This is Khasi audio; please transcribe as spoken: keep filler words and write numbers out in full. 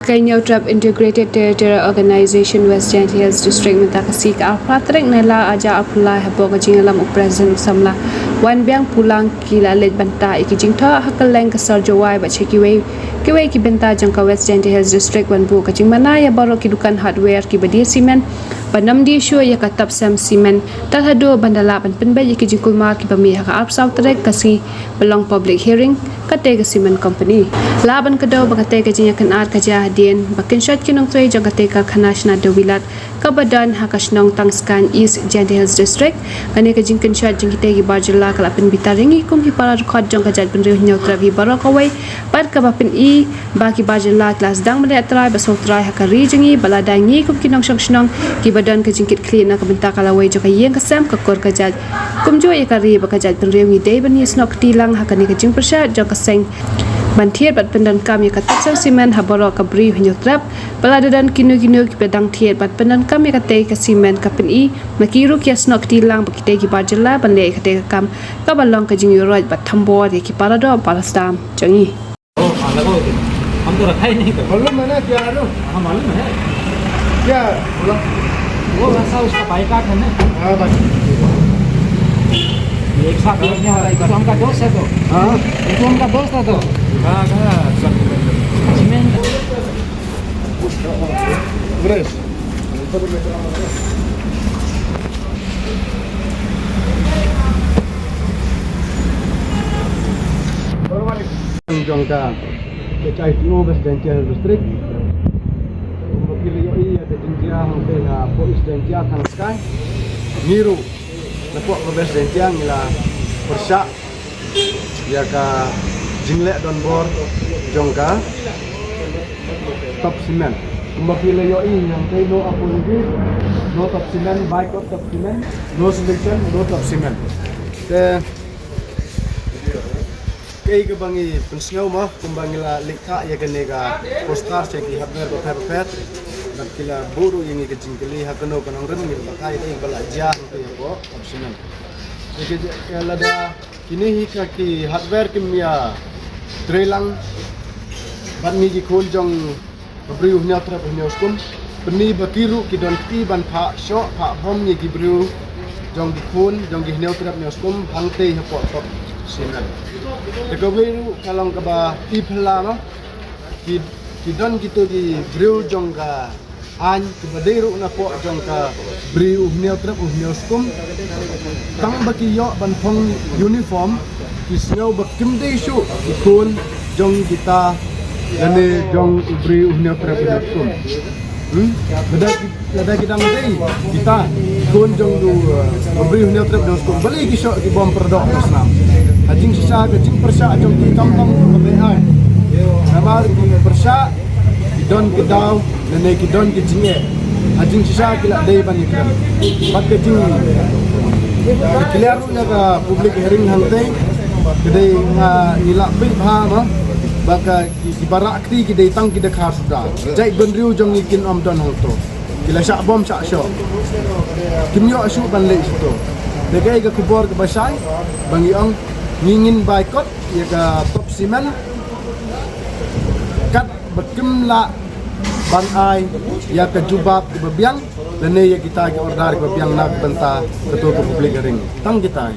Ka Hynñiewtrep Integrated Territorial Organization West Jaintia Hills District mynta ka sngi ka arphew tarik Nailar arhajar arphew lai hapoh ka jingïalam u President u samla Wanbiang Pulang ki la leit ban tah ïa ki jingthoh ha kylleng ka sor Jowai bad sha kiwei kiwei ki bynta jong ka West Jaintia Hills District ban buh ka jingmana ïa baroh ki dukan hardware kiba die simen ban ym die shuh ïa ka tap sem simen tad haduh ban da lah ban pynbeit ïa ki jingkulmar kiba mih ha ka arphew saw tarik ka sngi ba long public hearing katei ka cement company. Lah ban kdew ba katei ka jingïakynad ka jia hadien ba kynshoit ki nongtrei jong katei ka karkhana shna dewbilat kaba don ha ka shnong Tangskaiñ, East Jaintia Hills District. Kane ka jingkynshoit jong kitei ki bar jylla ka la pynbitar ïa ngi kum ki para dkhot jong ka jaitbynriew Hynñiewtrep hi baroh kawei bad kaba pyni ba ki bar jylla ki la sdang ban leh trai bad sngewtrai ha ka ri jong ngi bad lada ngi kum ki nongshong shnong kiba don ka jingkitkhlieh na ka bynta ka lawei jong ka ïing ka sem ka kur ka jait kumjuh ïa ka ri bad ka jaitbynriew ngi dei ban ïasnoh kti lang ha kane ka jingpyrshah jong ka seng ban thied bad pyndonkam ïa ka tap sem simen ha baroh ka briew Hynñiewtrep. Bad lada don kino kino kiba dang thied bad pyndonkam ïa katei ka simen ka pyni na ki ruh ki ïasnoh kti lang bad kitei ki bar jylla ban leh ïa katei ka kam kaba long ka jingïaroit bad thombor ïa ki para doh para sdang jong ngi. ओ, हाँ, लगाओ तुम। हम तो रखा ही नहीं कभी। मालूम है ना क्या है ना? हाँ, मालूम है। क्या? बोला। वो वैसा उसका बाइकाट है ना? हाँ, भाई। ये एक साथ रखने वाला, ये तो हमका दोस्त है तो। हाँ। ये तो हमका दोस्त है तो। हाँ, हाँ, सब। सीमेंट। Grace. Jong ka H I T O West Jaintia Hills District. Kumba phi la ïohi ïa ka jingjia hangtei hapoh East Jaintia Tangskaiñ. Ngi ruh napoh ka West Jaintia ngi la pyrshah ïa ka jingleh donbor jong ka tap simen. Kumba phi la ïohi hangtei, no apology, no tap simen, boycott tap simen, no selection, no tap simen. Te kaei kaba ngi pynsngew mo, kumba ngi la leit tah ïa kane ka poster sha ki hardware bapher bapher. Bad ki la buh ruh ïa ngi ka jingkylli ha kano ka nongrim, ngi la batai kaei kaba la jia hangtei hapoh tap simen. Te ka, ka lada kine hi ka ki hardware kim ïa trei lang bad ngi ki khun jong ka briew Hynñiewtrep Hynñiewskum. Pyni ba ki ruh ki don kti ban phah shoh phah bom ïa ki briew jong ki khun jong ki Hynñiewtrep Hynñiewskum hangtei hapoh tap simen. Te kawei ruh ka long kaba i phylla noh. Ki, ki don kito ki briew jong ka aiñ kiba dei ruh napoh jong ka briew u Hynñiewtrep u Hynñiewskum. Tang ba ki ïoh ban phong uniform, ki sngew ba kim dei shuh ki khun jong kita lane jong u briew u Hynñiewtrep u Hynñiewskum. Hmm? Lada ki, lada ki dang dei kita khun jong u, uh, u briew u Hynñiewtrep u Hynñiewskum, balei ki shoh ki bom pyrdoh na snam? Ha jingshisha ka jingpyrshah jong ki kam tang kaba ai. Namar ki pyrshah, ki don ki daw, lane ki don ki jingeh. Ha jingshisha ki la dei ban ïakren. Bad ka jing, ka clear ruh na ka public hearing hangtei, ka dei, ah, ngi la peit bha ma, ba ka ki, ki baroh kti ki dei tang ki dkhar suda. Jaitbynriew jong ngi kin ym don hangto. Ki la shah bom shah shoh. Kim ïoh shuh ban leit shato. Te kaei ka khubor kaba shai, ba ngi ong, ngi ngin boycott ïa ka tap simen. Kat ba kim lah ban ai ïa ka jubab kaba biang, lane ïa kita ki order kiba biang na ka bynta kato ka public hearing. Tang kita.